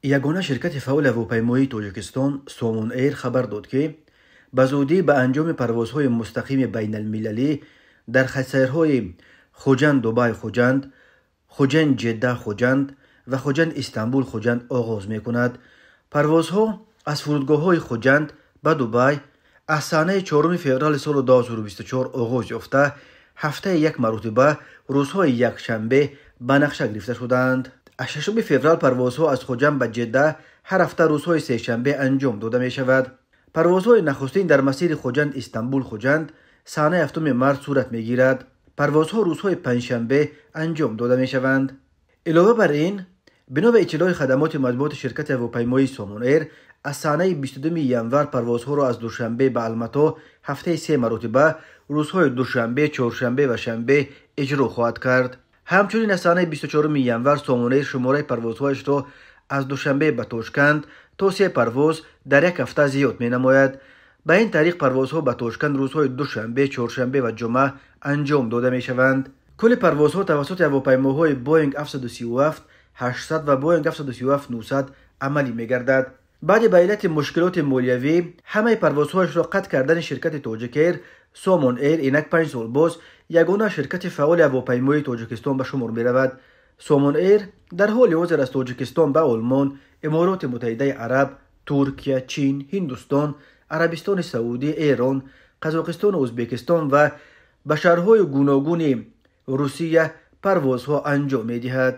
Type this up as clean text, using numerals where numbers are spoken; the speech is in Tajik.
Ягона ширкати фаъоли ҳавопаймоии Тоҷикистон Сомон Эйр хабар дод, ки ба зудӣ ба анҷоми парвозҳои мустақими байналмилалӣ дар хатсайрҳои Хуҷанд Дубай Хуҷанд, Хуҷанд Ҷедда Хуҷанд ва Хуҷанд Истанбул Хуҷанд оғоз мекунад. Парвозҳо аз фурудгоҳҳои Хуҷанд ба Дубай аз санаи 4 феврали соли 2024 оғоз ёфта, ҳафтаи як маротиба рӯзҳои якшанбе ба нақша гирифта шудаанд. Аз 6 феврал парвозҳо аз Хуҷанд ба Ҷедда ҳар ҳафта рӯзҳои сешанбе анҷом дода мешавад. Парвозҳои нахустин дар масири Хуҷанд Истанбул Хуҷанд санаи 7 март сурат мегирад. Парвозҳо рӯзҳои панҷшанбе анҷом дода мешаванд. Илова бар ин, бино ба иттилои хадамоти матбуоти ширкати ҳавопаймоии Сомон Эйр, аз санаи 22 январ парвозҳоро аз Душанбе ба Алмато ҳафтаи се маротиба рӯзҳои душанбе, чоршанбе ва шанбе иҷро хоҳад кард. Ҳамчунин аз санаи 24 январ Сомон Эйр шумораи парвозҳояшро аз Душанбе ба Тошканд то се парвоз дар як ҳафта зиёд менамояд. Ба ин тариқ парвозҳо ба Тошканд рӯзҳои душанбе, чоршанбе ва ҷумъа анҷом дода мешаванд. Кулли парвозҳо тавассути ҳавопаймоҳои Боинг 737 800 ва Боинг 737 900 амалӣ мегардад. Баъди ба иллати мушкилоти молиявӣ ҳамаи парвозҳояшро қатъ кардани ширкати Тоҷикэйр, Сомон Эйр инак 5 сол боз ягона ширкати фаъоли ҳавопаймоии Тоҷикистон ба шумор меравад. Сомон Эйр дар ҳоли ҳозир аз Тоҷикистон ба Олмон, Имороти Муттаҳидаи Араб, Туркия, Чин, Ҳиндустон, Арабистони Саудӣ, Эрон, Қазоқистону Ӯзбекистон ва ба шаҳрҳои гуногуни Русия парвозҳо анҷом медиҳад.